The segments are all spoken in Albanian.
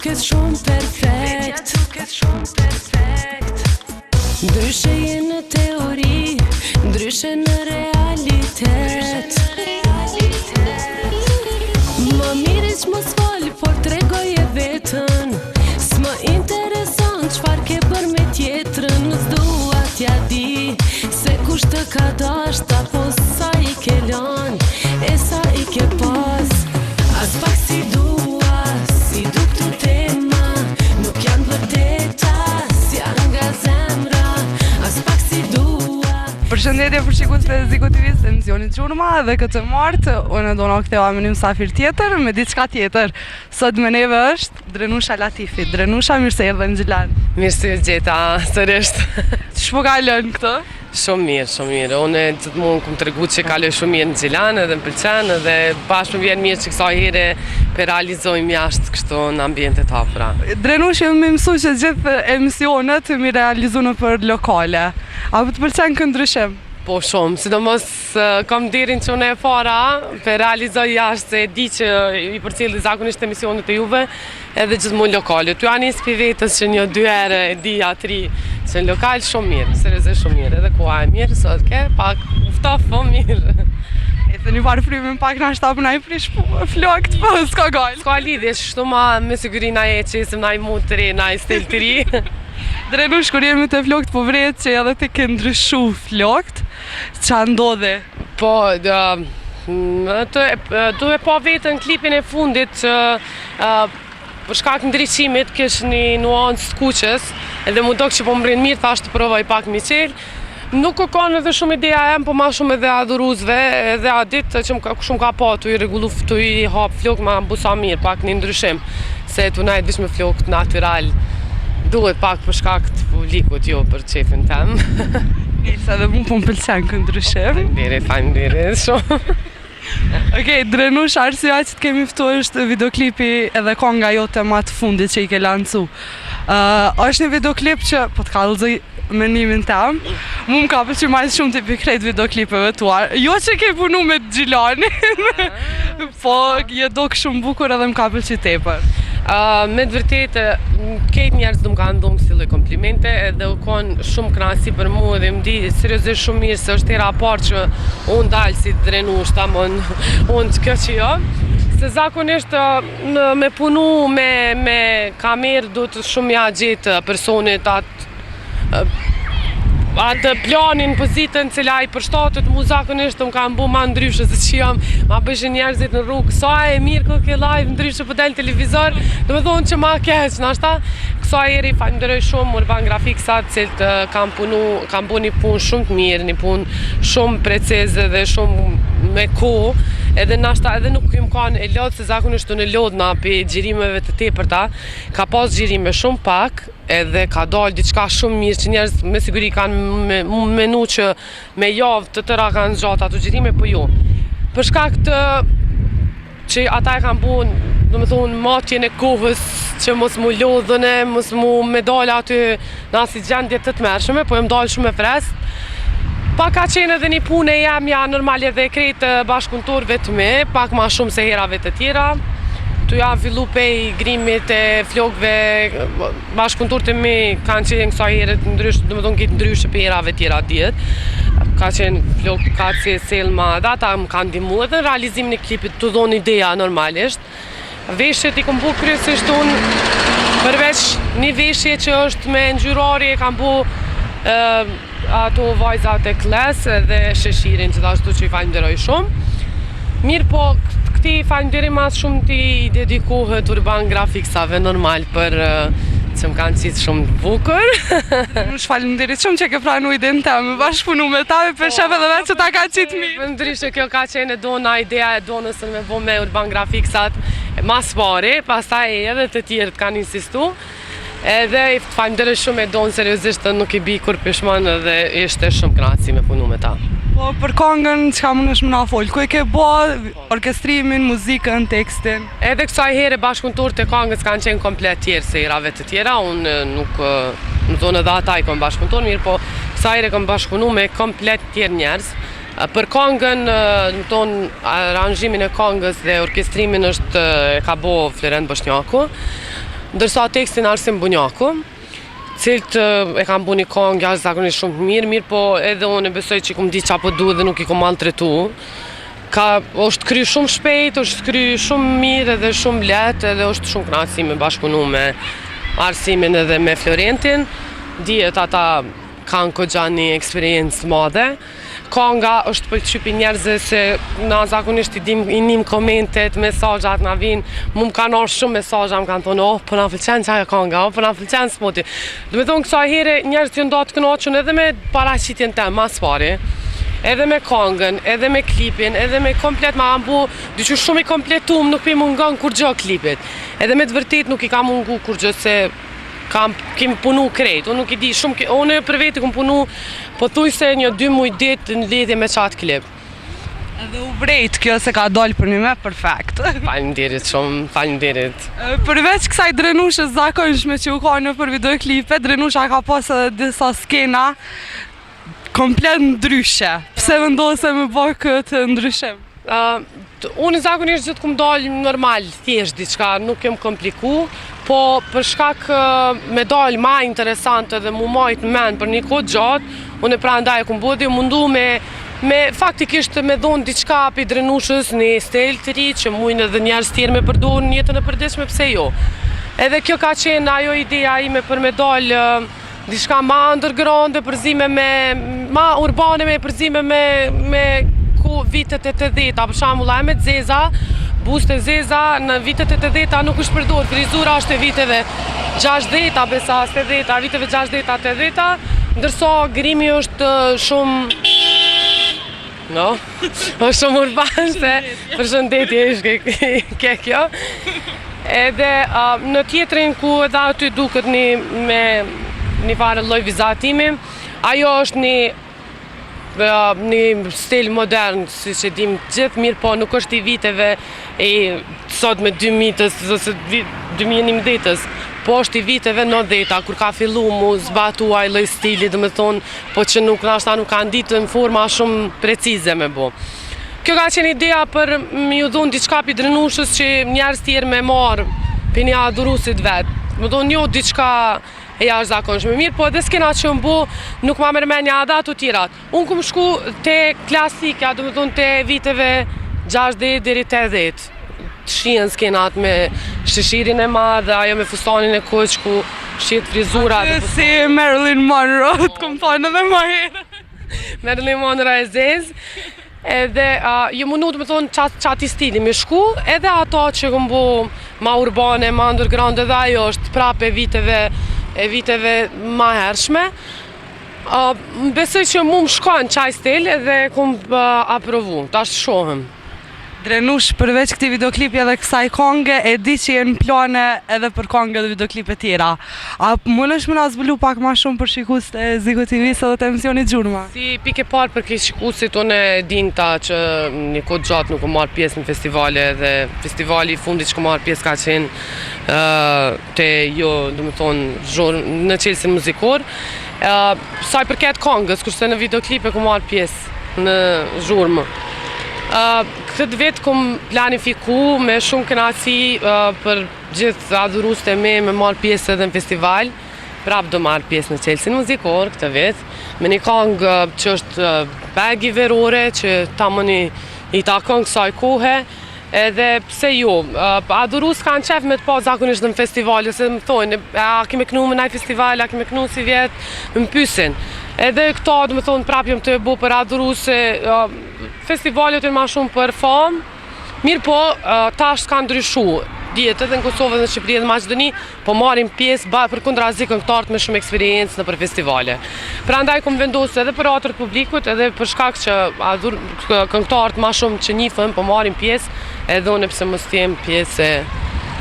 duket shumë perfekt duket shumë perfekt Ndryshe je në teori Ndryshe në realitet Më mirë që mos fol, por tregoje vetën S'më intereson çfarë ke bër me tjetrën S'dua t'ja di Se kush të ka dasht apo sa i ke lan E sa i ke pas As pak si dua, si du këtu tema Nuk janë vërteta, si janë nga zemra As pak si dua Përshëndetje për shikuesit e Ziku TV së emisionit Gjurma dhe këtë martë unë do në ktheva me një mysafir tjetër me diçka tjetër. Sot me neve është Drenusha Latifi. Drenusha, mirë se erdhe në Gjilan. Mirë se ju gjeta, sërisht. Qysh po kalon këtë? Shumë mirë, shumë mirë. Unë gjithmonë kum tregu që kaloj shumë mirë në Gjilan edhe më pëlqen edhe bash më vjen mirë që kësaj here pe realizojmë jashtë kështu në ambiente të hapura. Drenush, jemi mësu që gjithë emisionet mi realizu nëpër lokale. A po të pëlqen ky ndryshim? Po shumë, sidomos kam nderin që unë e para pe realizoj jashtë se e di që i përcjelli zakonisht emisionet e juve edhe gjithmonë lokale. Tu ja nis pi vetës që një dy herë e di a tri që në lokal shumë mirë, seriozisht shumë mirë, edhe koha e mirë, sot ke pak ftoft po mirë. E të një farë frymin pak në ashta për na i prish flokët, po s'ka gajle. S'ka lidhje, shtu ma me siguri na e qesim, na i mood të ri, na i stil të ri. Drenush, kur jemi te flokët, po vret që edhe ti ke ndryshu flokët, ça ndodhi? Po, të, tu e pa vetën klipin e fundit që për shkak ndriçimit kish një nuancë të kuqes edhe mu dok që po më rrin mirë, thash të provoj pak mi qel. Nuk u kanë edhe shumë ideja jem, po ma shumë edhe adhuruesve, edhe atë ditë që më ka, shumë ka pa tu i rregullu, tu i hap flok, ma bu sa mirë, pak një ndryshim, se tu najt veç me flokët natyral, duhet pak për shkak të publikut, jo për qefin tem. Nejse edhe mu po më pëlqen ky ndryshim. Faleminderit, faleminderit shumë. Okej, Drenush, arsyeja që të kemi ftu është videoklipi edhe konga jote ma të fundit që i ke lancu. Uh, është një videoklip që, po të kallëzoj mendimin tem, mu më ka pëlqy ma shumë ti prej krejt videoklipeve tua. Jo që ke punu me Gjilanin, po je dok shumë bukur edhe më ka pëlqy tepër. Uh, me të vërtetë, krejt njerëz më kanë dhënë kësi lloj komplimente edhe u kon shumë kënaqësi për mua edhe më di seriozisht shumë mirë se është hera e parë që unë dal si Drenush tamon unë që kjo që jo. Se zakonisht në, me punu me, me kamerë duhet shumë ja gjetë personit atë atë planin, pozitën cila i përshtatet mu zakonisht më kanë bu ma ndryshe se që jam, ma bëshin njerëzit në rrugë, sa e mirë ko ke live ndryshe po del televizor, do me thonë që ma keq, nashta, kësaj here i falenderoj shumë Urban Graphicsat, cilët kanë punu, kanë bu një punë shumë të mirë, një punë shumë precize dhe shumë me kohë, edhe nashta edhe nuk jam kanë e lodhë, se zakonisht unë lodhna pe xhirimeve të tepërta, ka pas xhirime shumë pak, edhe ka dalë diçka shumë mirë që njerëz me siguri kanë me, menu që me javë të tëra kanë zgjatë ato xhirime, po jo. Për shkak të që ata e kanë bu, do me thonë, matjen e kohës që mos mu lodhën e, mos mu me dalë aty në asi gjendje të tmerrshme, po jam dalë shumë e freskët. Pa ka qenë edhe një punë e jemja normal edhe krejt bashkëpunëtorëve të mi, pak ma shumë se herave të tjera. Tu ja fillu pej grimit e flokëve, bashkëpunëtorët e mi kanë qenë kësaj here të ndryshme, do me thonë këtë ndryshe pej herave tjera dihet. Ka qenë flok, Kaci, Selma, dhe ata më kanë ndihmu edhe në realizimin e klipit të dhonë ideja normalisht. Veshjet i kom bu kryesisht unë, përveç një veshje që është me ngjyrari e kam bu ato vajzat e kles edhe Sheshirin gjithashtu që i falenderoj shumë. Mirë po, këti falenderim mas shumë ti i dedikohet Urban Graphicsave normal për që më kanë qitë shumë të bukur. Nuk faleminderit shumë që ke pranu idenë teme, me bashkëpunu me ta, me pe shef edhe vetë që ta ka qitë mirë. Po ndryshe kjo ka qenë e Dona, ideja e Donës me bo me Urban Graphicsat mas pari, pastaj edhe të tjerët kanë insistu. Edhe i falenderoj shumë e Donë seriozisht nuk i bi kur pishman edhe ishte shumë kënaqësi me punu me ta. Po për kongën çka mundesh me na fol? Ku e ke bo orkestrimin, muzikën, tekstin? Edhe kësaj here bashkëpunëtorët e kongës kanë qenë komplet tjerë se herave të tjera, unë nuk, më thonë edhe ata i kom bashkëpunëtor, mirë po kësaj here kom bashkëpunu me komplet tjerë njerëz. Për kongën, më thonë, aranzhimin e kongës dhe orkestrimin është e ka bo Florent Boshnjaku. Ndërsa tekstin Arsim Bunjaku, cilët e kanë bu një kongë jashtëzakonisht shumë të mirë, mirë po edhe unë besoj që kum di qa po du dhe nuk i kum maltretu. Ka, është kry shumë shpejt, është kry shumë mirë edhe shumë lehtë edhe është shumë knaqësi me bashkëpunu me Arsimin edhe me Florentin. Dihet ata kanë kogja një eksperiencë madhe. Kanga është pëlqy pi njerëzve se na zakonisht i dim i nim komentet, mesazhat na vijnë, mu më kanë ardhur shumë mesazha, më kanë thonë, "Oh, po na pëlqen qajo kanga, oh, po na pëlqen spoti." Do me thonë kësaj here njerëzit janë da të kënaqur edhe me paraqitjen tem, mas pari, edhe me kangën, edhe me klipin, edhe me komplet ma kanë bo diçka shumë i kompletum, nuk pi mungon kurgjo klipit. Edhe me të vërtet nuk i ka mungu kurgjo se kam kemi punu krejt, unë nuk i di shumë, unë për veti kom punu pothuajse një dy muj ditë në lidhje me qatë klip. Edhe u vrejt kjo se ka dalë për një me perfekt. Faleminderit shumë, faleminderit. Përveç kësaj drenushës zakonshme që u ka në për videoklipe, Drenusha ka pas edhe disa skena komplet ndryshe. Pse vendose me bë këtë ndryshim? Uh, unë zakonisht gjithë kum dalë normal, thjesht diçka, nuk jem kompliku, po për shkak me dalë ma interesant edhe mu majt në men për një kohë gjatë, unë prandaj e kum bo dhe mundu me me faktikisht me dhonë diçka pi drenushës një stil të ri që mujnë edhe njerëz tjerë me përdorë në jetën e përditshme, pse jo. Edhe kjo ka qenë ajo ideja ime për me dalë diçka ma underground e përzime me ma urbane me përzime me me ku vitet e 80-ta, për shembull ajo me të zeza, buzët e zeza në vitet e 80-ta nuk është përdor, frizura është e viteve 60-ta, besa 70-ta, viteve 60-ta, 80-ta, ndërsa grimi është shumë No, është shumë urban se përshëndetje ishte ke kjo. Edhe uh, në tjetrin ku edhe aty duket një me një farë lloj vizatimi, ajo është një uh, një stil modern, si që dim gjithë mirë, po nuk është i viteve e sot me 2000-ës ose 2011-ës, po është i viteve 90-ta, kur ka fillu mu zbatu ai lloj stili, do me thonë, po që nuk nashta nuk kanë ditë në forma shumë precize me bo. Kjo ka qenë ideja për me ju dhonë diçka pi drenushës që njerëz tjerë me marë pi një adhurusit vetë. Më thonë jo diçka e jashtëzakonshme. Mirë, po edhe skena që më bo, nuk ma merr menja edhe ato tjerat. Unë kum shku te klasika, do me thonë te viteve 60 deri 80. Të shihen skenat me shishirin e madh dhe ajo me fustanin e kuq ku shihet frizura dhe Si Marilyn Monroe, të kom thonë edhe më herë. Marilyn Monroe e zez. Edhe uh, ju mundu të më thonë qat, qati stili me shku, edhe ato që kom bo ma urbane, ma underground, edhe ajo është prapë e viteve, e viteve ma hershme. Uh, besoj që mu më shkon qaj stil edhe kom uh, aprovu, tash shohëm. Drenush, përveç këtij videoklipi edhe kësaj konge, e di që jenë plane edhe për kongë dhe videoklipe tjera. A mundesh me na zbulu pak ma shumë për shikuesit e Zigo TV-s edhe të emisionit Gjurma? Si pikë e parë për këtë shikuesit, unë e din ta që një kohë gjatë nuk kom marrë pjesë në festivale dhe festivali i fundit që kom marrë pjesë ka qenë uh, te jo, do me thonë, zhur, në çelësin muzikor. Uh, sa i përket kongës, kurse në videoklipe kom marrë pjesë në zhurmë. Uh, këtë vit kom planifiku me shumë kënaqësi uh, për gjithë adhuruesit e mi me marrë pjesë edhe në festival. Prap do marrë pjesë në çelësin muzikor këtë vit, me një kongë që është baggy verore, që tamam i, i takon kësaj kohe, edhe pse jo, adhurues kanë qef me të pa zakonisht në festivale, se më thonë, a ke me knu me naj festival, a ke me knu si vjet, më pysin. Edhe këto, do me thonë, prap jam të e bo për adhurues, se festivalet janë ma shumë për famë, mirë po, tash ka ndryshu, dihet edhe në Kosovë edhe në Shqipëri edhe në Maqedoni, po marrin pjesë ba, përkundrazi këngëtarët me shumë eksperiencë nëpër festivale. Prandaj kom vendosur edhe për hatër të publikut, edhe për shkak që adhur, këngëtarët ma shumë që njihen po marrin pjesë, edhe unë pse mos të jem pjesë e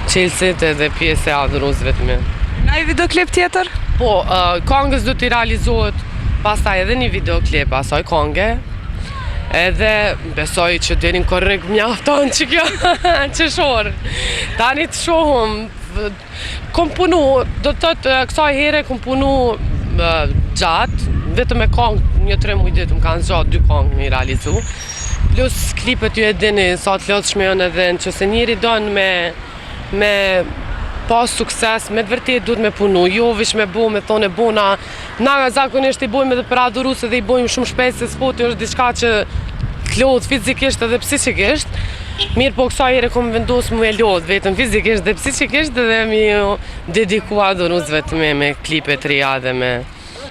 çelësit edhe pjesë e adhuruesve të mi. Naj videoklip tjetër? Po, uh, kongës do t'i realizohet pastaj edhe një videoklip asaj konge. Edhe besoj që deri në korrik mjafton që kjo qershor. Tani të shohum, kom punu, do të thotë kësaj here kom punu gjatë, vetëm me kongë një tre muj ditë më kanë zgjatë dy kongë me i realizu. Plus klipet ju e dini sa të lodhshme janë edhe në që se njeri don me me. pas sukses, me të vërtet duhet me punu, jo veç me bo, me thonë e bona, na zakonisht i bojmë edhe për adhurus edhe i bojmë shumë shpejt se sporti është diçka që të lodh fizikisht edhe psiqikisht, mirë po kësaj here kom vendos mu e lodh vetëm fizikisht dhe psiqikisht edhe mi dediku adhurusve të mi me klipe të reja dhe me,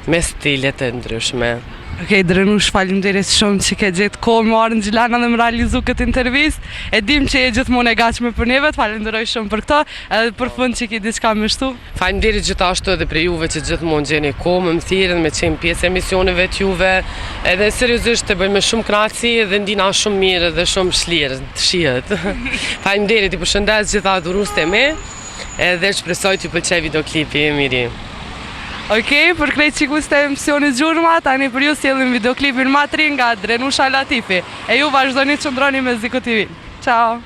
me stile të ndryshme. Okej, Drenush, faleminderit shumë që ke gjetë kohë me ardhë në Gjilan edhe me realizu këtë intervistë. E dim që je gjithmonë e gatshme për neve, të falenderoj shumë për këtë, edhe për fund që ki diçka me shtu. Faleminderit gjithashtu edhe për juve që gjithmonë gjeni kohë me më thirrë me qenë pjesë e emisioneve të juve. Edhe seriozisht e bëj me shumë kënaqësi dhe ndina shumë mirë dhe shumë shlirë, të shihet. Faleminderit, i përshëndes gjitha adhuruesit e mi. Edhe shpresoj t'ju pëlqej videoklipi im i ri. Okej, për krejt shikuesit e emisionit Zhurma, tani për ju sjellim videoklipin ma të ri nga Drenusha Latifi. E ju vazhdoni të qëndroni me Ziko TV. Ciao!